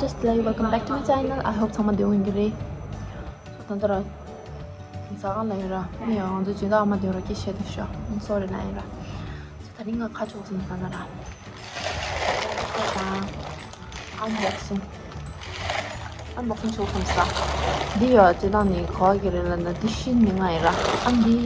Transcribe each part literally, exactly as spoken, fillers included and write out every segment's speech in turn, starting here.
Hello, welcome back to my channel. I hope ཚང་མ་བདེ་པོ་ཡིན་གྱི་རེད། ད་ལྟ་ར་ཟ་ཁང་ལ་ཡོད་ར། ཨ་ནི་ཡང་ང་ཚོ་སྦྱིན་བདག་ཨ་མ་དེ་ར་སྐད་བཤད་དུ་ཤོག་སོ་རི་ལ་ཡོད་ར། ད་རིང་ང་ཁ་ཕྱོགས་སུ་ཟ་ན་ར། ཨན་བོག་སིང་། ཨན་བོག་སིང་ཕྱོགས་སུ་ཟ། འདི་ཡོད་སྦྱིན་བདག་ནི་གོ་གི་རེད་ལ་ན་འདི་ཤིན་ནི་ང་ཡོད་ར། ཨ་འདི་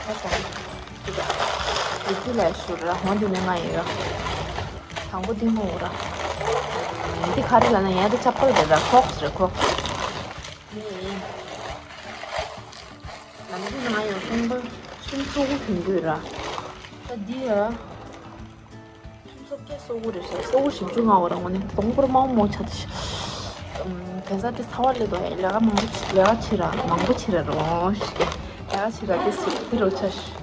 ཁ་ཟ། འདི་ལ་ཤུར་ར་ཧོན་འདི་ནི་ང་ཡོད་ར། དང་པོ་འདི་མོ་ར། འདི་ག་རེ་ལ་ན་ཡ་འདི་ཅག་པོ་རེད་ར། ཁོག་སི་རེད་ཁོག་སི། ནམ་རྒྱུན་ང་ཡང་སོང་པ་སུམ་ཚོགས་གྱོན་གྱི་ར། ད་འདི་ཡ། སུམ་ཚོགས་ཀྱི་སོ་གུ་རེད་ཤག་སོ་གུ་བཞི་བཅུ་ང་བ་ར་ངོ་ནི་གདོང་པོར་མང་མོ་ཆ་དི་ཤི། དེ་ཚ་དེ་ཚ་བ་ལས་དོ་ཡ་ལས་ཀ་མང་པོ་ལས་ཀ་ཆི་ར་མང་པོ་ཆི་ར་རོ་ཤི། ལས་ཀ་ཆི་ར་དེ་སི་དེ་རོ་ཆ་ཤི།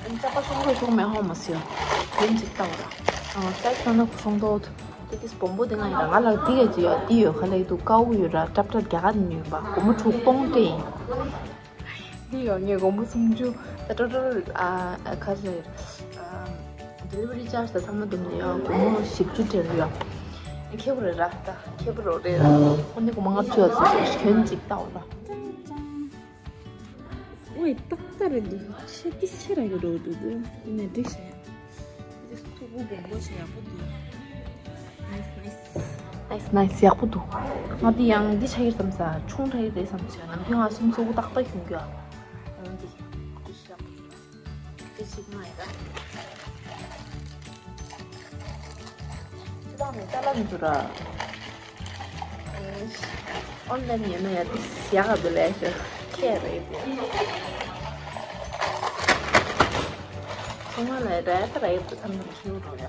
ཨན་ཅག་པ་སོང་གུ་སོང་མེ་ཧོ་མ་སི་ཡ། དེན་ཅིག་ལྟ་བ་ར། ཨ་སའི་ཁྱོད་ན་གུ་སོང་དོ། དེ་དེ་སྦོམ་པོ་དེ་ང་ཡིན་ར། ང་ལ་དེ་ག་ཅི་ཡོད་དེ་ཡོད་ཁ་ལ་ཡི་དུ་ཀའུ་ཡོད་ར། ཏྲབ་ཏྲབ་རྒྱ་གར་ནས་ཡོད་པ་སྒོར་མོ་དྲུག་སྟོང་སྤྲད་ཡིན། དེ་ཡོད་ངས་སྒོར་མོ་སུམ་ཅུ་ད་ཏྲོ་ཏྲོ་ཨ་ཁ་ཟེར་ཨ་ཌེ་ལི་ཝ་རི་ཅར་ཇི་དང་ཚང་མ་བསྡོམས་ནས་ཡོད་སྒོར་མོ་བཞི་བཅུ་སྤྲད་ཡོད། ཁེ་པོ་རེད་ར། ད་ཁེ་པོ་རོ་རེད་ར། ཁོ་ནི་སྒོར་མོ་ལྔ་བཅུ་ཡོད་ཚོད་ཟེར་གྱོན་ཅིག་ལྟ་འོ་ར། ཝེ་ཏག་ཏག་རེད་འདུག་ཆེ་ཏི་ཆེ་ར་གི་རོ་འདུག་འདི་ནས་འགྲིག་ཤག་འདི་ཐུག་པོ་སྦོམ་པོ་ཆེ་ཡག་པོ་འདུག་ནའིས་ནའིས། ནའིས་ནའིས་ཡག་པོ་འདུག་ང་འདི་ཡང་འདི་ཆ་གི་བསམ་ས་ཆུང་དྲགས་ཡི་རེད་བསམ་ས་ནམ་རྒྱུན་ང་སུམ་ཚོགས་ཏག་ཏག་གྱོན་གྱི་ཡོད། འོན་ཏེ་འདི་ཆ་ཡག་པོ་འདུག་འདི་ཞིག་ང་ཡི་ར། ཅི་ལ་མི་ཅ་ལ་མི་འདུག་ར། ཨོན་ལན་ཡོད་ན་ཡ་དེ་ཡག་ག་དུ་ལས་ཤོ་ཁེ་རེད་དེ། ཚང་མ་ལ་རེད་རེད་དུ་ཚང་མ་ཁེའུ་འགྲོ་ཡ།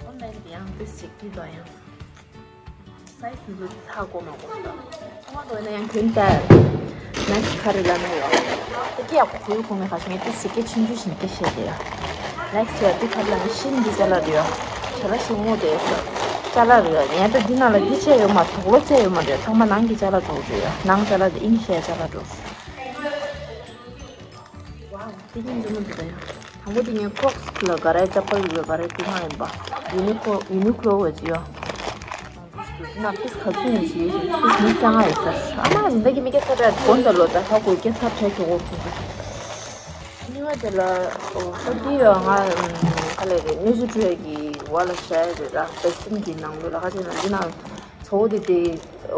ཨོན་ལན་དེ་ཡང་དེ་ཞིག་དེ་དོ་ཡང་། སའི་སི་འདི་ཚ་གོ་མ་གོ་ད། ཚང་མ་དོ་ཡིན་ན་ཡང་གྱོན་ཏེ། ནེག་སི་ག་རེ་ལ་ན་ཡོད། དེ་སྐད་ཡག་པོ་གོ་ཡོད་གོ་མེད་ཁ་ཤས་ངས་དེ་ཞིག་སྐད་ཆུང་ཆུང་ཞིག་སྐད་བཤད་དེ་ཡ། ནེག་སི་ཡ་དེ་ག་རེ་ལ་ན་ཤིན་འདི་ཅ་ལག་རེད་ཡ། ཁྱེད་ལ་ཤིན་ངོ་དེ་ཡ། ཅ་ལག་རེད་ཡ། ཡང་ད་འདི་ནང་ལ་འདི་བཅས་ཡོད་མ་དོག་ལོ་བཅས་ཡོད་མ་རེད། ཚང་མ་ནང་གི་ཅ་ལག་དོག་རེད་ཡ། ནང་ཅ་ལག་དེ་ཨིན་ཤེ་ཡ་ཅ་ལག་དོག་ཝའོ། དེ་གཉིས་འཛོམས་མ་འདུག་ད་ཡ། དང་པོ་དེ་ངས་ཁོག་སི་ལ་ག་རེ་ཅག་པ་ཡོད་ག་རེ་དེ་མ་ཡིན་པ། ཡུ་ནི་ཁོ་ཡུ་ནི་ཁོ་ལོ་བ་ཅི་ཡོ། ན་ཕིས་ག་ཚོད་ཡིན་ཞིག་ཡོད་ཞིག་ཕིས་མི་རྩ་ང་ཡོད་ས། ཨ་མ་རིན་ད་གི་མི་སྐད་ཚ་དྲག་གོན་ད་ལོ་ད་ཧ་གོ་སྐད་ཚ་དྲག་གི་འོག་ཚོད་འདུག་གཉིས་པ་དེ་ལ་ཨོ་ཧ་དེ་ཡོ་ང་ག་ལེ་རེད་སྣོད་བཅུད་བཀྲུ་ཡ་གི་བ་ལ་བྱ་ཡ་རེད་ར། བེ་སིན་གི་ནང་ལོ་ལ་ཧ་ཅེ་ན་འདི་ན་ཚོ་བོ་དེ་དེ་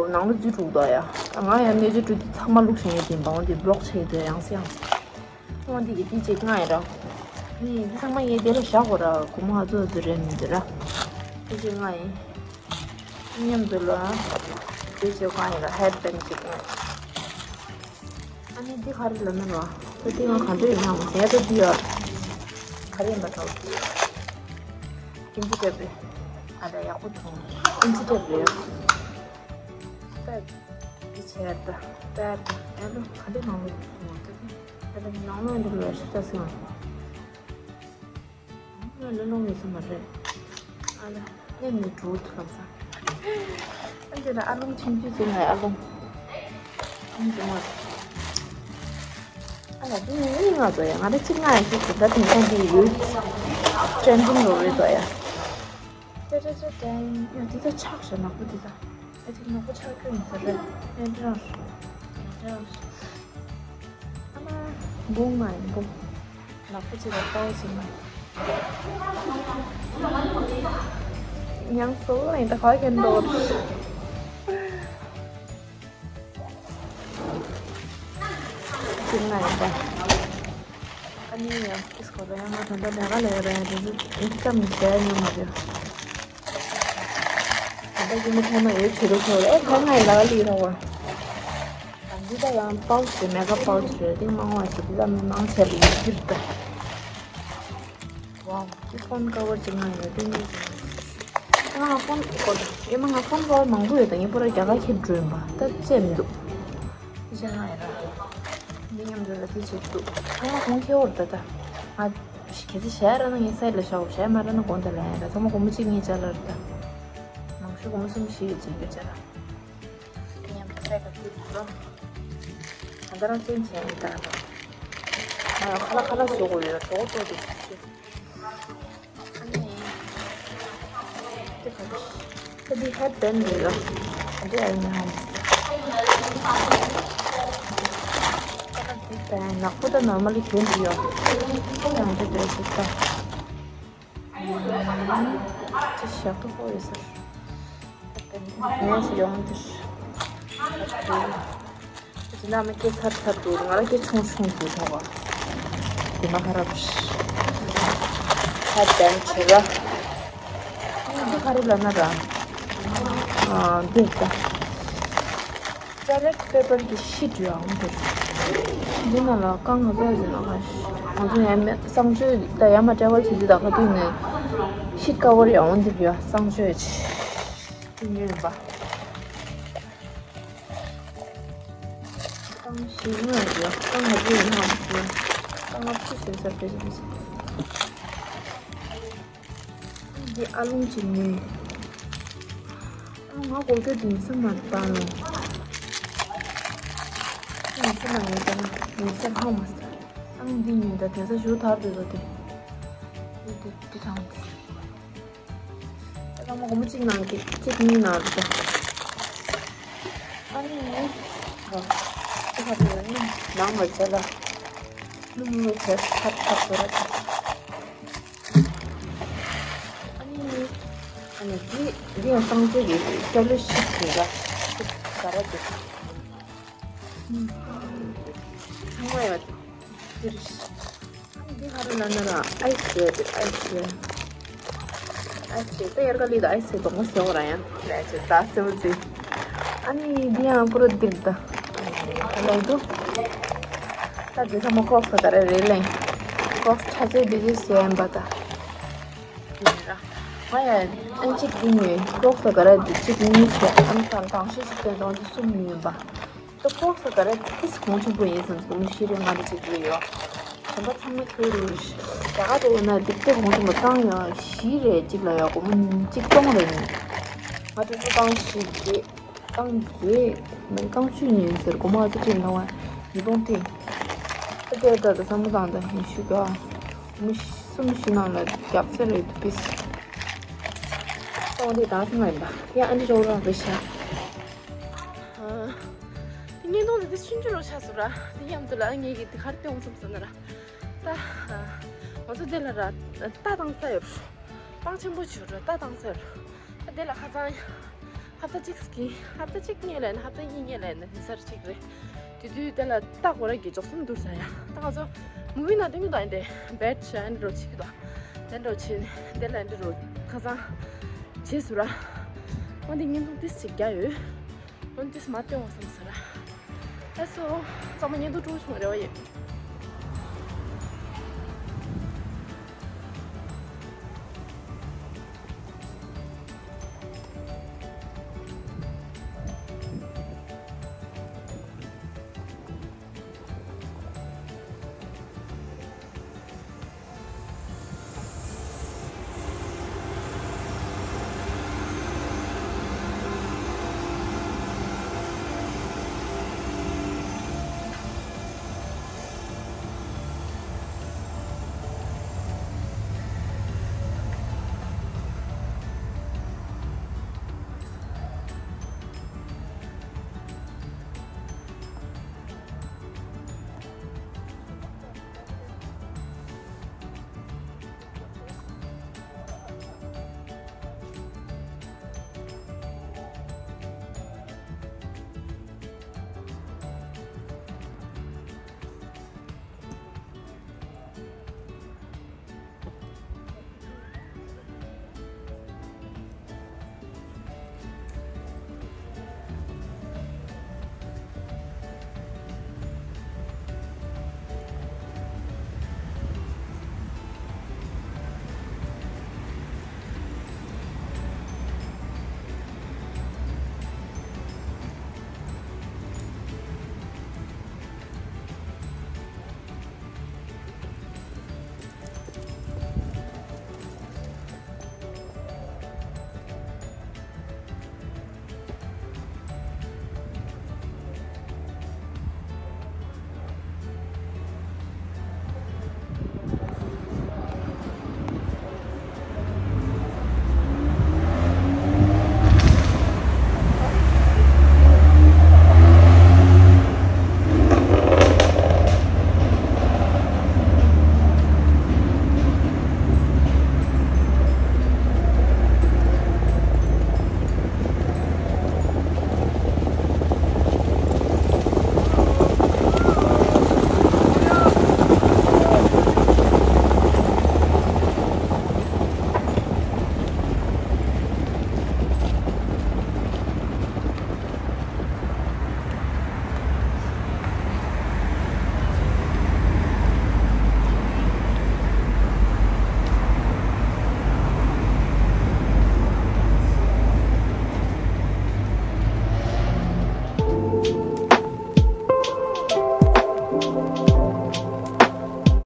ནང་ལོ་རྫུས་དྲུག་ད་ཡ། ང་ཡང་སྣོད་བཅུད་བཀྲུ་དེ་ཚང་མ་བླུགས་བྱས་ཡོད་དེ་འབའ་བ་དེ་བློག་བྱས་ཡོད་དེ་ཡང་སེ་ཡང་སེ། ཁོང་འདི་གི་དེ་གཅིག་ལྔ་ཡིན་ར། ནི་འདི་ཚང་མ་ངས་དེ་ལ་བཞག་གོ་ར་གོ་མ་ཧ་ཚོ་ཚོ་རེད་མི་འདི་ར། དེ་གཅིག་ལྔ་ཡིན། མཉམ་དུ་ལ། དེ་གཅིག་ལྔ་ཡིན་ར་ཧེར་བེན་གཅིག་ལྔ་ཡིན། ཨ་ནི་འདི་ག་རེ་ལ་ན་ར། ད་འདི་ང་ག་འདྲ་ཡིན་ན་མ་ཟེར་ད་འདི་ཡ། ག་རེ་ཡིན་པ་འདྲ། ཀིམ་ཅི་ཊེབ་རེད། ཨ་ད་ཡག་པོ་མཐོང་། ཀིམ་ཅི་ཊེབ་རེད། ད་འདི་བྱས་ད་ད་ད་ཨ་ལོ་ག་འདྲ་ནང་ལོ་མཐོང་ད་ད་ད་ནང་ལོ་འདི་ལ་ཤི་ད་སོང་། ང་ལ་ལོང་ཡོད་ས་མ་རེད། ཨ་ལ་ནས་ནས་འགྲོ་ཐུབ་ལ་ས། ཨ་འདི་ལ་ཨ་ལོང་ཆུང་ཆུང་ཅིག་ང་ཨ་ལོང་། ཨ་འདི་མ། ཨ་ལ་འདི་ནི་ང་ཚོ་ཡ་ང་རེ་གཅིག་ང་ཡ་ཤི་ཟིན་ད་དེང་སང་འདི་ཡོད། ཅན་ཅིན་རོ་རེད་དོ་ཡ། ཏེ་ཏེ་ཏེ་ཏེ། ཡ་འདི་ད་ཆག་ཤ་ནག་པོ་འདི་ད། ཨ་འདི་ནག་པོ་ཆག་རྒྱུ་ཡིན་ས་རེད། ཨ་འདི་རང་རེད། ཨ་མ། འབུ་མ་ཡིན་འབུ། ནག་པོ་ཅིག་ལ་ལྟ་བ་ཅིག་མ་ཡིན། ཡང་སོ་ལ་ཡིན་ད་ག་གན་འདོར། ཅིག་ན་ཡིན་པ། ཨ་ནི་ཡང་ཏིས་གོ་ད་ཡང་ང་ད་ལྟ་ལས་ཀ་ལས་ར་ཡ་དེ་ཚོ་ཨིན་སི་ཊ་མི་བྱས་ཡོད་མ་རེད། ད་ལྟ་ཀྱི་མི་ཐོག་མ་ཡོད་བྱེད་རོགས་ཤོག་ཨེ་ཁ་ང་ཡི་ལ་ལི་རོགས་བ། ད་འདི་ད་ཡང་པའུ་ཆི་རེད། མེ་ཀ་པའུ་ཆི་རེད། དེ་མང་བ་ཞིག་འདི་ད་མི་མང་ཆེ་ལ་ཡོད་ཀྱི་རེད་ད། ཝའོ། དེ་ཕོན་ཀ་བར་ཅིག་ང་ཡོད་དེ་ནི། ང་ཕོན་ཀ་བར་ཨེ་མ་ང་ཕོན་ཀ་བར་མང་པོ་ཡོད་ད་ངས་པོ་ར་རྒྱ་གར་ཁྱེར་འགྲོ་ཡིན་པ་ད་བཅད་མི་འདུག་དེ་བྱས་ང་ཡོད་ར། འདི་མཉམ་དུ་ལ་དེ་བྱེད་འདུག་ཚང་མ་ཁོང་ཁྱེར་བར་ད་ད། ང་གལ་སྲིད་བྱས་ར་ན་ངས་སའི་ལ་བཞག་བྱས་མ་ར་ན་དགོངས་དག་ལ་ཡིན་ར། ཚང་མ་སྒོར་མོ་གཅིག་གཉིས་ཅ་ལག་རེད་ད། མང་ཤོས་སྒོར་མོ་གསུམ་བཞི་ཡོད་ཅིག་ཡོད་ཅ་ལག་མཉམ་དུ་སའི་ལ་ཕུལ་དགོས་ར། ད་ལྟ་རང་བཙན་བྱས་ཡིན་ད་ར། ང་ཡང་ཁ་ལག་ཁ་ལག་བཟོ་དགོས་ཡོད་གྲོགས་པོ་ཏོག་ཏོག་ཞིག་ཨ་ནི། དེ་ག་རེ། འདི་ཧད་དན་འདི་ལ། འདི་ཨ་ཡིན་ཧམ། འདི་ད་ནག་པོ་ད་ནོར་མལ་གྱོན་འདི་ཡོད། ཡང་འདི་འདྲ་ཞིག་ད། ཅི་ཞག་ཏུ་ཧོ་ཡོད་ས། ངས་ཡོང་འདིར། ཅི་ན་མི་སྐད་ཚར་ཚར་འདུག་ང་ལ་སྐད་ཆུང་ཆུང་འདུག་ཐོག་ག་དེ་མ་ཁ་རབ། ཧད་དན་ཆེ་ར། འདི་ག་རེ་ལབ་ན་ར། ཨ་འདི་ད། ཊོའི་ལེཊ་པེ་པར་གྱི་ཤིཊ་ཡོད་ཨང་དེ། འདི་ནང་ལ་རྐང་ང་ཚོ་ཡོད་ན་ང་ཚོ་ཡང་མེད་གསང་སྤྱོད་ད་ཡར་མར་ཊེ་བལ་བྱེད་དུས་ད་ག་དུས་ནས་ཤིཊ་ཀ་བར་ཡོད་ཨང་དེ་ཡོད་གསང་སྤྱོད་ཅིག་ཉོས་ཡིན་པ། རྐང་བཞི་ལྔ་ཡོད་རྐང་ང་ཚོ་ཡོད་ན་ཨང་དེ་རྐང་ལྔ་བཅུ་ཟེར་ས་དེ་ཟེར་དེ་ཟེར། འདི་ཨ་ལུང་གཅིག་ནི། ཨ་ང་གོ་སྐད་འདི་ས་མ་བཏང་ལོ། འདི་ས་མ་ཡོད་ད་ན་འདི་ས་ཧ་མ་ས། ཨ་འདི་ཉིན་ད་དེ་ས་ཞུ་ཐར་དུ་ལོ་དེ། འདི་འདི་འདི་དང་འདི། ད་ལྟ་མ་སྒོར་མོ་གཅིག་ནང་གི་གཅིག་གཉིས་ནང་དུ། ཨ་ནི། ཨ་ཁ་དེ་ནི་ནང་ལ་བྱས་ལ། ནུབ་ནུབ་བྱས་ཐབ་ཐབ་དོ་ར་དེ། ཨ་ནི། ཨ་ནི་འདི་འདི་ཡང་གསང་སྤྱོད་ཀྱི་ཤ་ལུ་ཤིག་དེ་ར། ཤིག་ག་ར་དེ། ཚང་མ་ཡོད། འདིར། ཨ་ནི་འདི་ག་རེ་ལབ་ན་ར་ཨའི་སི་རེད་ཨའི་སི་རེད། ཨའི་སི་རེད་ད་ཡར་ཀ་ལི་ད་ཨའི་སི་རེད་དོག་མོ་ཟེར་བ་ར་ཡང་ལས་ཆེ་ད་སེ་བ་ཟི། ཨ་ནི་འདི་ཡང་པུ་རོ་འདིར་ད། ལས་འདུག་ད་འདི་ཚང་མ་ཀོག་ས་ག་རེ་རེད་ལེ། ཀོག་ཆ་ཆེ་འདི་ཟེར་ཡིན་པ་ད། ང་ཡང་ཨན་ཅིག་འདི་ནས་ཀོག་ས་ག་རེ་འདི་གཅིག་གཉིས་ཟེར་ཨམ་ཐང་དང་ཤེས་ཤིག་དེ་ཚོ་འདི་གསུམ་ཡིན་པ། ཏོ་ཀོག་ས་ག་རེ་ཏིས་གོང་ཆེན་པོ་ཡིན་ཙང་ཙང་ཤི་རེ་ང་རེ་ཅིག་ལ་ཡོད། གཞན་པ་ཚང་མ་ཁྱོད་རུ་རེ་ཤི། རྒྱ་གར་དུ་ཡོད་ན་ཏིག་ཏོ་གོང་ཆེན་པོ་རྐང་ཡང་ཤི་རེ་གཅིག་ལ་ཡོད་སྒོར་མོ་གཅིག་སྟོང་རེ་ཡིན། ང་ཏིག་ཏོ་རྐང་ཤི་རེ་རྐང་རྒྱས་མིན་རྐང་བཅུ་ཉིན་ཟེར་སྒོར་མོ་ཨ་ཙི་ཅིག་ལ་བ་ཉིས་སྟོང་ཏིག་ཏོ་དེ་ད་ད་བསམ་བློ་བཏང་ད་ཧིན་ཤུ་ག་མི་གསུམ་བཞི་ནང་ལ་རྒྱབ་ཚེ་རེ་དུ་པིས། སྟོང་དེ་ད་སེམས་ལ་ཡིན་པ་ཡང་ཨ་འདྲི་རོགས་རང་རེ་ཤ། དེ་བརྙན་ཐུང་དེ་དེ་ཆུང་ཆུང་རོ་ཆགས་སོང་ར། དེ་མཉམ་དུ་ལ་ངེད་ཀྱི་དེ་གར་སྟོན་འོང་སོང་ཟེར་ན་ར། ད་ང་ཚོ་དེ་ལ་ར་རྟ་བཏང་ས་ཡོད་རོ། སྤང་ཆེན་པོ་བྱོས་རོ་རྟ་བཏང་ས་ཡོད་རོ། ད་དེ་ལ་ཁ་སང་ཧབ་ཏ་གཅིག་གི་ཧབ་ཏ་གཅིག་སྔོན་ལ་ཡིན་ན་ཧབ་ཏ་གཉིས་སྔོན་ལ་ཡིན་ན་དེ་སར་གཅིག་རེད། དེ་དུས་དེ་ལ་རྟ་གོ་ར་གི་འཇོག་སེམས་འདུག་ས་ཡ། ད་ང་ཚོ་མུ་བི་ན་དེ་མི་དང་དེ་བེད་ཤ་ཨན་རོ་ཆིག་དང་དེ་འདྲ་བྱས་དེ་ལ་ཨན་རོ་ཁ་སང་བྱས་སུ་ར། ཨོ་འདི་བརྙན་ཐུང་ཏིས་ཅིག་རྒྱག་ཡོད། ཨོ་ཏིས་མ་སྟོན་བ་བསམ་ས་ར། ཨ་སོ། ཚང་མ་བརྙན་ཐུང་སྤྲོ་བྱུང་རེ་བ་ཡོད།